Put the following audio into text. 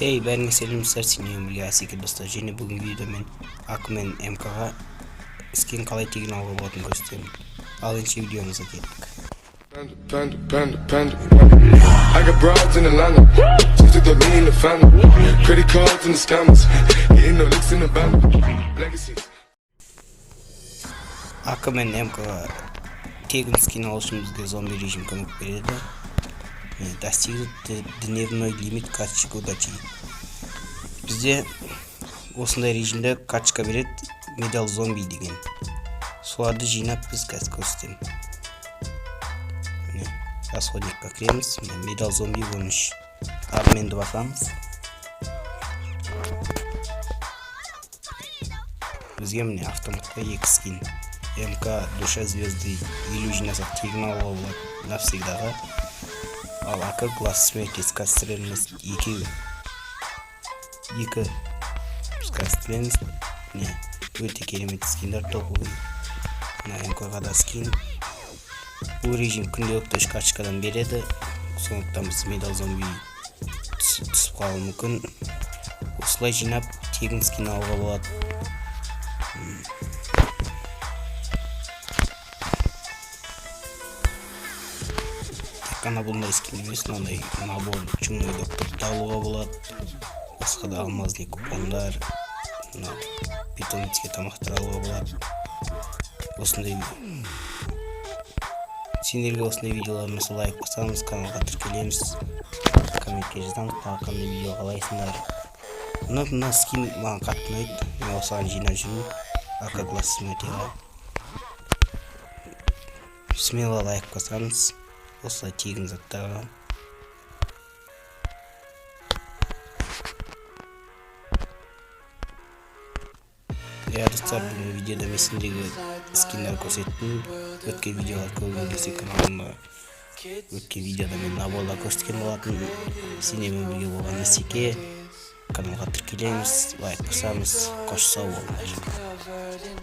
Эй, бәріңе сәлем, сендермен бірге Асеке, достар. Және бүгінгі видеода мен АК мен МК-ға скин қалай тегін алуға болатынын көрсетемін. Ал ендеше видеомызға кеттік. Panda, panda, panda, panda. I got broads in Atlanta. Just took the lean in the family. Credit cards and the scammers. Hitting the licks in the band. Legacies. АК мен МК-ға тегін скин алу үшін бізге зомби режим көмек береді. Достигнуть дневной лимит карточек удачи. Бізде осындай режимде карточка береді, медаль зомби деген. Соларды жинап, біз қазір көрсетемін. Міне, расходникқа кіреміз. Міне, медаль зомби 13. Обменді басамыз. Бізге, міне, автоматқа екі скин. МК душа звезды, 50 жинасақ, тегін алуға болады навсегдаға. Ал АК глаз смерти, скорострельность екеу. Екі скорострельность. Міне, өте керемет скиндер, топовый. Мына МК-ға да скин. Бұл режим күнделікті үш карточкадан береді. Сондықтан біз медаль зомби түсіп қалуы мүмкін. Осылай жинап, тегін скин алуға болады. Тек қана бұндай скин емес, мынандай набор чумной докторды алуға болады. Басқа да алмазный купондар, мына питомецке тамақтар алуға болады. Осындай сендерге осындай видеолар ұнаса, лайк басамыз, каналға тіркелеміз, комментке жазамыз тағы қандай видео қалайсыңдар. Мына скин маған қатты ұнайды, мен осыған жинап жүрмін. АК глаз смертиға смело лайк басамыз осылай тегін заттарға. Иә, достар, бүгінгі видеода мен сендерге скиндер көрсеттім. Өткен видеолар көргің келсе, каналыма өткен видеода мен наборлар көрсеткен болатын. Сендермен бірге болған Асеке. Каналға тіркелеміз, лайк басамыз. Қош, сау болыңдар.